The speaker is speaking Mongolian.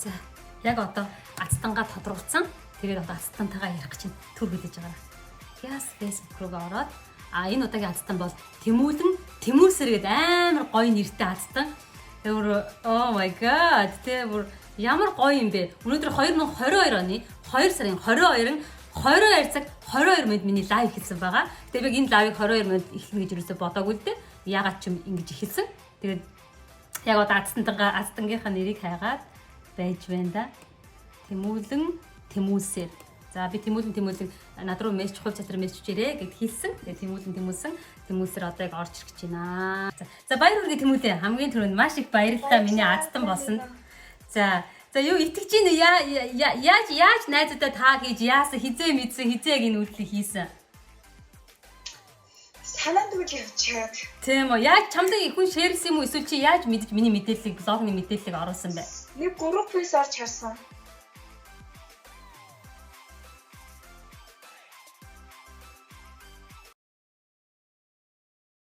За, яг одоо азтангаа тодруулсан. Тэгээд одоо азтантайгаа ярих гэж байна. Түр хүлээж байгаа. Яс, Facebook руу ороод, энэ удаагийн азтан бол Тэмүүлэн Тэмүүлсэр гэдэг амар гоё нэртэй азтан. Тэгээ бүр, oh my god, тэ, бүр ямар гоё юм бэ? Өнөөдөр 2022 оны 2 сарын 22-ын 22 цаг 22 минут миний live эхэлсэн байгаа. Тэгээ би энэ live ыг 22 минут эхэлнэ гэж юусоо бодоогүй л дээ. Ягаад ч юм ингэж эхэлсэн. Тэгээд яг одоо азтантайгаа, азтангийнхаа нэрийг хайгаад байж байна да. Тэмүүлэн Тэмүүлсээр. За, би Тэмүүлэн Тэмүүлэн над руу мессеж, хувь чатраар мессеж ирээ гэд хэлсэн. Тэгээ Тэмүүлэн Тэмүүлсэн Тэмүүлсээр одоо яг орж ирэх гэж байна. За, баяр хүргэе, Тэмүүлээ. Хамгийн түрүүнд маш их баярлалаа миний азтан болсон. За, юу итгэж гин үү? Яаж найзуудаа таа хийж, яасан, хизээ мэдсэн, хизээ яг энэ үйлдэлийг хийсэн? Санаанд үл явчихад. Тийм үү? Яаж, чамд хүн share лсэн юм уу, эсвэл чи яаж мэдэж миний мэдээллийг, блогны мэдээллийг оруулсан бэ? Нэг группээс орж харсан.